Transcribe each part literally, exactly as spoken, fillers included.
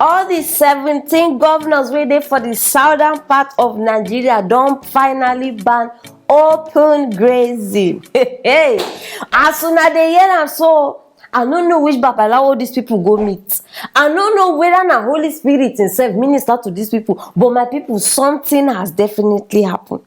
All the seventeen governors wey dey for the southern part of Nigeria don finally ban open grazing. Hey, as una dey hear am so, I no know which babalawo these people go meet. I no know whether na Holy Spirit himself minister to these people, but my people, something has definitely happened.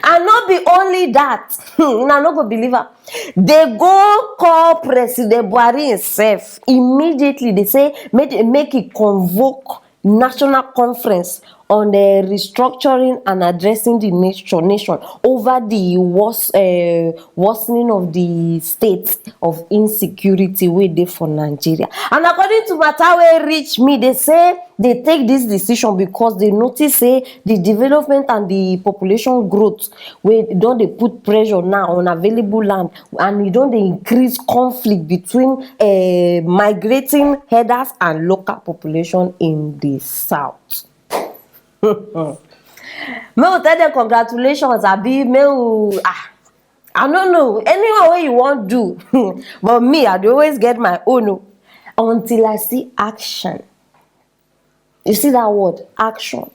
And no be only that, una no go believe am. They go call President Buhari himself immediately. They say make, make he convoke national conference on the restructuring and addressing the nation, nation over the worse, uh, worsening of the state of insecurity wey dey for Nigeria. And according to matter wey reach me, they say they take this decision because they notice say the development and the population growth wey don dey put pressure now on available land, and e don dey increase conflict between uh, migrating herders and local population in the south. Make we tell them congratulations, abi make we, ah, I no know, anyone wey you wan do. But me, I dey always get my own o, until I see action. You see that word, action?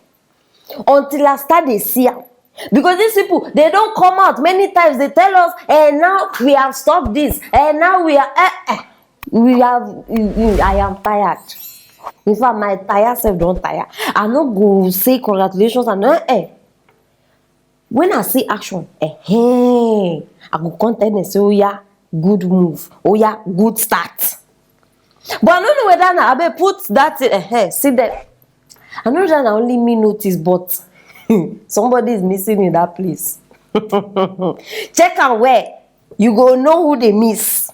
Until I start dey see am, because these people, they don come out many times, they tell us, eh, now we have stopped this, eh, now we are, eh, eh. We have, I am tired. In fact, my tire sef don tire. I no go say congratulations and, eh, eh. When I see action, eh, eh, I go come tell them say, oya, good move, oya, good start. But I no know whether na, abeg put that thing, eh, eh, see them. I no know whether na only me notice, but somebody is missing in that place. Check am well, you go know who dey miss.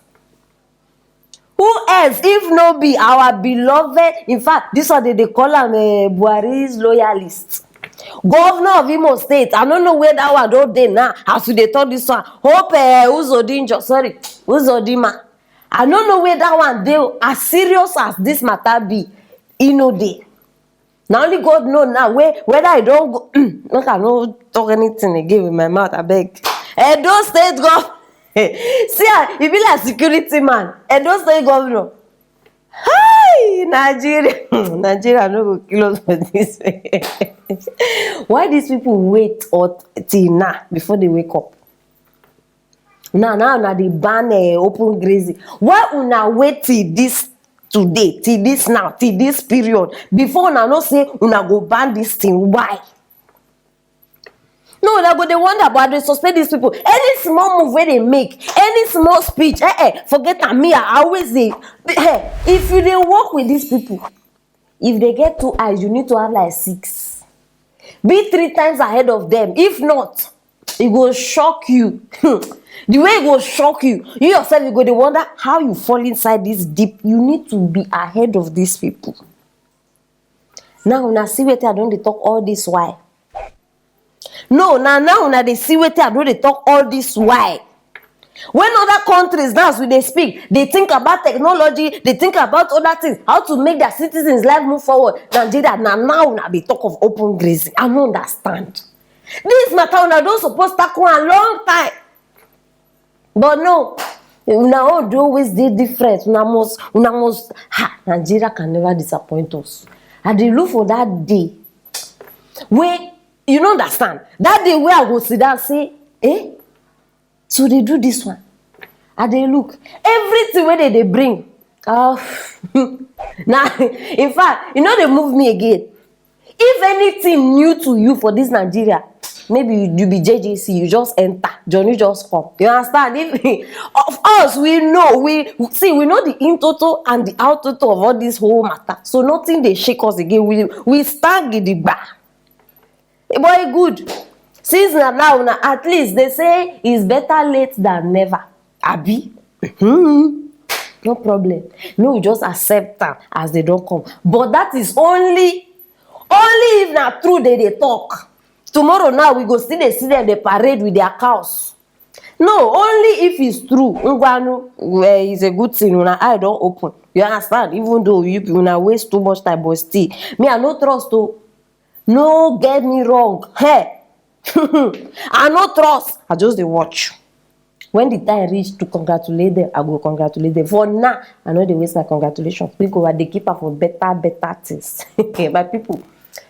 Who else if no be our beloved? In fact, this one they dey call am, eh, Buhari's loyalist. Governor of Imo State, I no know where that one don dey now. As we dey talk this one, hope, eh, Uzodinjo, sorry, Uzodima. I no know where that one dey o. As serious as this matter be, e no dey. Na only God know now where, whether I don go. Make I no talk anything again with my mouth, abeg. Edo State gov. See, ah, e be like security man. Edo State governor. Hi, Nigeria. Nigeria no go kill us for this. Why these people wait or till now before they wake up? Now, now, now they ban, eh, open grazing. Why una wait till this today, till this now, till this period, before una know say una go ban this thing? Why? No, una go dey wonder, but I dey suspect these people. Any small move wey they make, any small speech, eh, eh, forget am. Me, I always say, eh, if you dey work with these people, if they get two eyes, you need to have like six. Be three times ahead of them. If not, e go shock you. The way e go shock you, you yourself, you go dey wonder how you fall inside this deep. You need to be ahead of these people. Now, una see wetin I don dey talk all this while. No, na now una dey see wetin I don dey talk all this while. When other countries now, as we dey speak, they think about technology, they think about other things, how to make their citizens' life move forward. Nigeria, na now una dey talk of open grazing. I no understand. This matter una don suppose tackle am long time. But no, una own dey always dey different. Una must, una must, ha, Nigeria can never disappoint us. I dey look for that day wey, you no understand, that day wey I go sit down say, eh, so they do this one. I dey look. Everything wey they dey bring, ah, na, in fact, e no dey move me again. If anything new to you for this Nigeria, maybe you, you be J J C, you just enter, Johnny just come. You understand? If, of course, we know, we see, we know the in toto and the out toto of all this whole matter. So nothing dey shake us again. We, we stand gidigba. But e good. Since na now, na at least they say it's better late than never. Abi? Hmm. No problem. No, we just accept am as they don come. But that is only, only if na true they dey talk. Tomorrow now, we go still dey see them dey parade with their cows. No, only if it's true. Ngwanu, eh, it's a good thing. Una eye don open. You understand? Even though you, una waste too much time, but still, me, I no trust o. No get me wrong. Hey, I no trust. I just dey watch. When the time reach to congratulate them, I go congratulate them. For now, I no dey waste my congratulation. Think over dey keep am for better, better things. My people,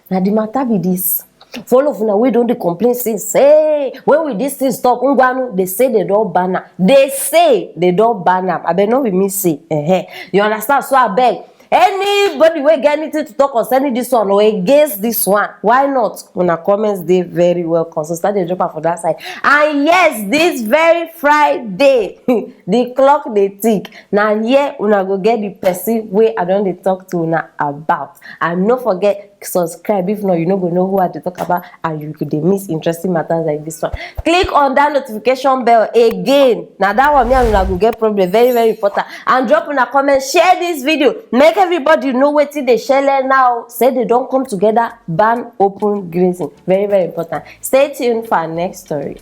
na the matter be this. For all of una wey don dey complain since, say, "When will this thing stop?" Ngwanu, they say they don ban am. They say they don ban am. Abeg, no be me say. Ehen. You understand? So abeg, anybody wey get anything to talk concerning this one or against this one, why not? Una comments dey very welcome. So start dey drop am for that side. And yes, this very Friday, the clock dey tick. Na here una go get the person wey I don dey talk to una about. And no forget, subscribe. If not, you no go know who I dey talk about, and you go dey miss interesting matters like this one. Click on that notification bell again. Na that one, me and una go get problem. Very, very important. And drop una comment, share this video, make everybody know wetin dey shele now. Say they don come together, ban open grazing. Very, very important. Stay tuned for our next story.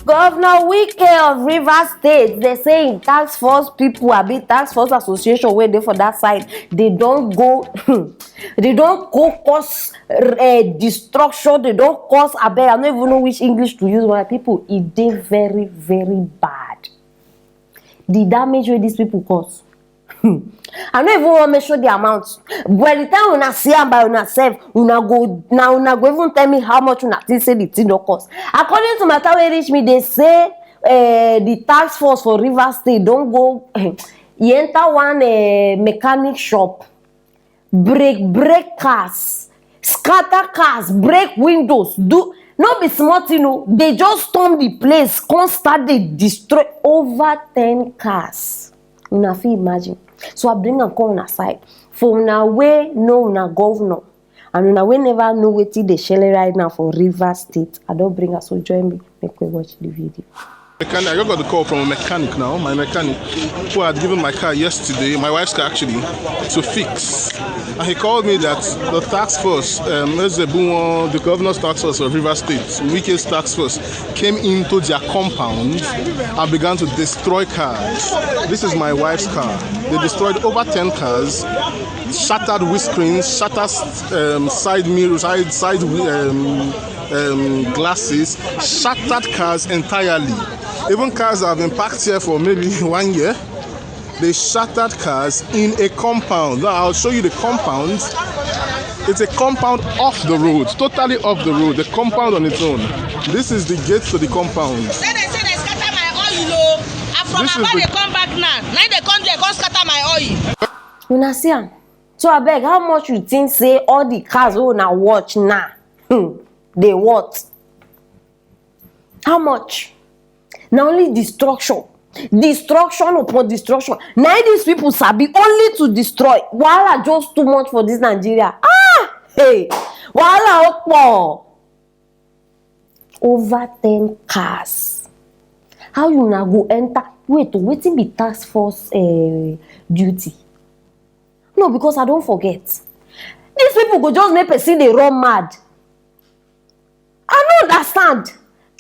Governor Wike of Rivers State, they say im task force people, abi task force association wey dey for that side, they don go, they don go cause uh, destruction. They don cause, abeg, I no even know which English to use. My people, e dey very, very bad. The damage wey these people cause. Hmm. I no even wan mention the amount. By the time una see am by una sef, una go, na una go even tell me how much una think say the thing don cost. According to matter wey reach me, they say uh, the task force for Rivers State don go, e enter one uh, mechanic shop, break break cars, scatter cars, break windows, do, no be small thing o. They just storm the place, come start dey destroy over ten cars. Una fit imagine. So I bring am come una side. For una wey know una governor, and una wey never know wetin dey shele right now for Rivers State, I don bring am, so join me, make we watch the video. Mechanic, I just got the call from a mechanic now, my mechanic, who had given my car yesterday, my wife's car actually, to fix. And he called me that the task force, um, Ezebunwo, the governor's task force of Rivers State, Wike's task force, came into their compound and began to destroy cars. This is my wife's car. They destroyed over ten cars, shattered windscreens, shattered um, side mirrors, side, side um, um, glasses, shattered cars entirely. Even cars that have been parked here for maybe one year, they shattered cars in a compound. Now I'll show you the compound. It's a compound off the road, totally off the road, the compound on its own. This is the gate to the compound. Say they say they scatter my oil o. I from This is Aba the dey come back now. Now they come there, come scatter my oil. Una see am? So abeg, how much you think say all the cars wey una watch now, hmm, dey worth? How much? Na only destruction, destruction upon destruction. Na im these people sabi, only to destroy. Wahala just too much for this Nigeria. Ah, hey, wahala ó pọ̀. Over ten cars. How una go enter? Wait o, wetin be task force uh, duty? No, because I don forget. These people go just make person dey run mad. I no understand.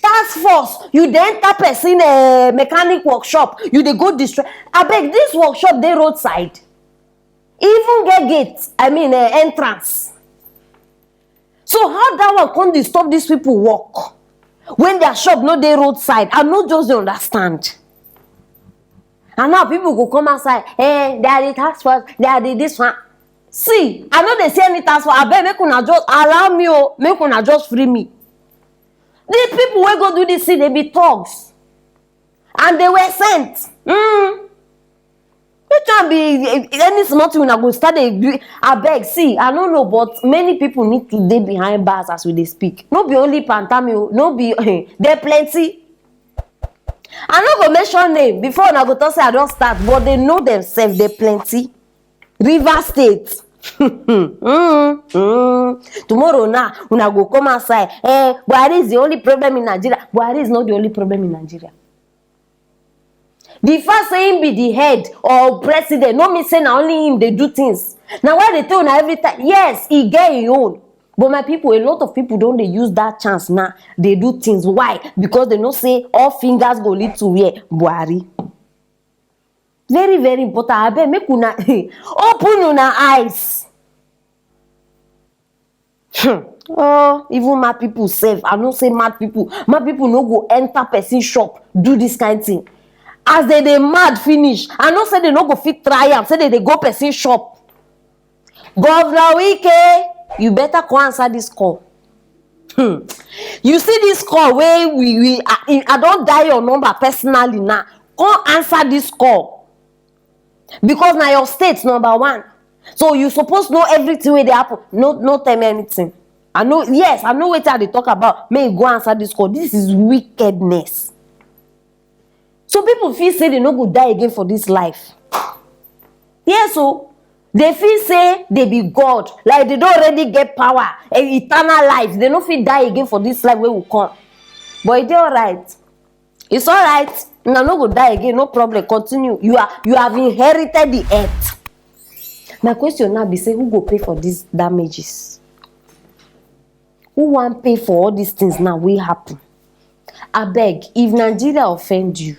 Task force, you dey enter person uh, mechanic workshop, you dey go destroy. Abeg, this workshop dey roadside. E even get gate, I mean uh, entrance. So how that one come disturb these people work when their shop no dey roadside? I no just dey understand. And now people go come outside, eh, they are the task force, they are the this one. See, I no dey see any task force. Abeg, make una just allow me o, make una just free me. The people wey go do this thing, they be thugs. And they were sent. Mm. Which one be any small thing una go start dey do? Abeg, see, I no know, but many people need to dey behind bars as we dey speak. No be only Pantami o, no be there plenty. I no go mention name before una go talk say I don start, but they know themselves, they plenty. Rivers State. Mm, mm. Tomorrow now, una go come outside. Eh, Buhari is the only problem in Nigeria. Buhari is not the only problem in Nigeria. The fact say him be the head or president no mean say na only him dey do things. Na why they tell una every time. Yes, e get him own. But my people, a lot of people don dey use that chance now. They do things. Why? Because they know say all fingers go lead to where? Buhari. Very, very important. Abeg, make una open una eyes. Hmm. Oh, even mad people sef, I know say mad people, mad people no go enter person shop do this kind thing. As they dey mad finish, I know say they no go fit try am, say they dey go person shop. Governor Wike, you better come answer this call. Hmm. You see this call wey we we I, I don dial your number personally now. Come answer this call, because na your state number one, so you suppose know everything wey dey happen. No, no tell me anything. I know, yes, I know wetin I dey talk about. Make you go answer this call. This is wickedness. Some people feel say they no go die again for this life. Yes, so they feel say they be God, like they don already get power, eh, eternal life. They no fit die again for this life wey will come. But e dey alright. It's alright. Una no go die again, no problem. Continue. You are, you have inherited the earth. My question now be say, who go pay for these damages? Who wan pay for all these things now wey happen? Abeg, if Nigeria offend you,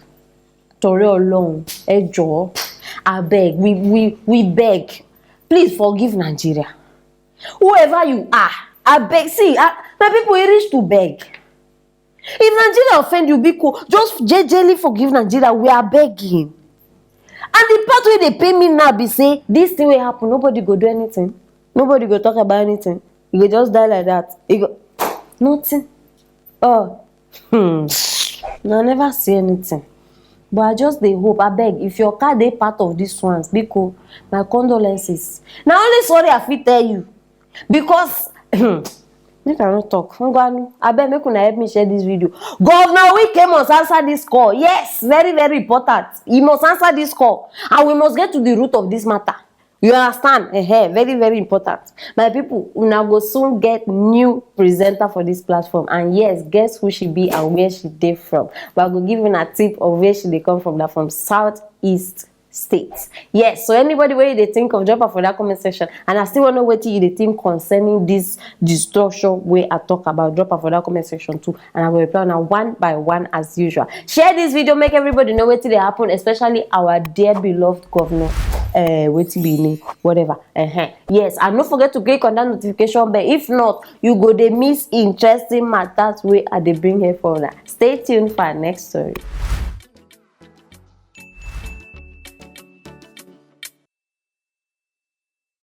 torí Ọlọ́run, ẹ jọ̀ọ́, abeg, we, we, we beg, please forgive Nigeria. Whoever you are, abeg, see, ah, my people, e reach to beg. If Nigeria offend you, biko, just jejely forgive Nigeria, we are begging. And the part wey dey pain me now be say, this thing wey happen, nobody go do anything, nobody go talk about anything. You go just die like that. You go, nothing. Oh, hmm. No, I never see anything. But I just dey hope, abeg, if your car dey part of these ones, biko, my condolences. Na only sorry I fit tell you, because make I no talk. Ngwanu, abeg, make una help me share this video. Governor Wike must answer this call. Yes, very, very important. He must answer this call, and we must get to the root of this matter. You understand? Ehe, very, very important. My people, una go soon get new presenter for this platform. And yes, guess who she be and where she dey from. But I go give una tip of where she dey come from. Na from Southeast State. Yes, so anybody wey you dey think of, drop am for that comment section. And I still wan know wetin you dey think concerning this destruction wey I talk about. Drop am for that comment section too. And I go reply una one by one as usual. Share this video, make everybody know wetin dey happen, especially our dear beloved governor, uh, wetin be him name, whatever. Uh-huh. Yes, and no forget to click on that notification bell. If not, you go dey miss interesting matters wey I dey bring here for una. Stay tuned for our next story.